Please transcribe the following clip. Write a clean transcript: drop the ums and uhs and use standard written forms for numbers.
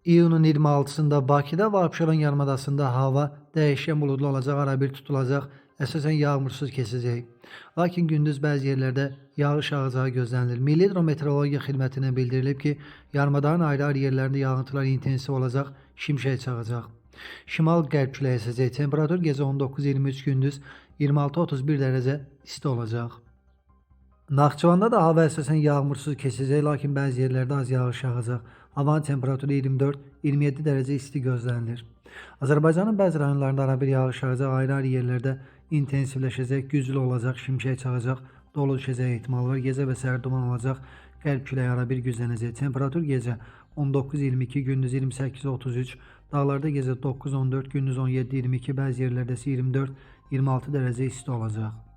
İyunun 26-sında Bakıda və Abşeron yarımadasında hava dəyişkən buludlu olacaq, arabir tutulacaq, əsasən yağmursuz keçəcək. Lakin gündüz bəzi yerlərdə yağış yağacağı gözlənilir. Milli Hidrometeorologiya Xidmətindən bildirilib ki, yarımadanın ayrı-ayrı yerlərində yağıntılar intensiv olacaq, şimşək çaxacaq. Şimal-qərb küləyi əsəcək. Temperatur gecə 19-23, gündüz 26-31 dərəcə isti olacaq. Naxçıvanda da hava əsasən yağmursuz keçəcək, lakin bəzi yerlərdə az yağış yağacaq. Havanın temperaturu 24-27 dərəcə isti gözlənilir. Azərbaycanın bəzi rayonlarında arabir yağış yağacaq, ayrı-ayrı yerlərdə intensivləşəcək, güclü olacaq, şimşək çaxacaq, dolu düşəcək ehtimal var. Gecə və səhər duman olacaq, qərb küləyi arabir güclənəcək. Temperatur gecə 19-22, gündüz 28-33, dağlarda gecə 9-14, gündüz 17-22, bəzi yerlərdə isə 24-26 dərəcə isti olacaq.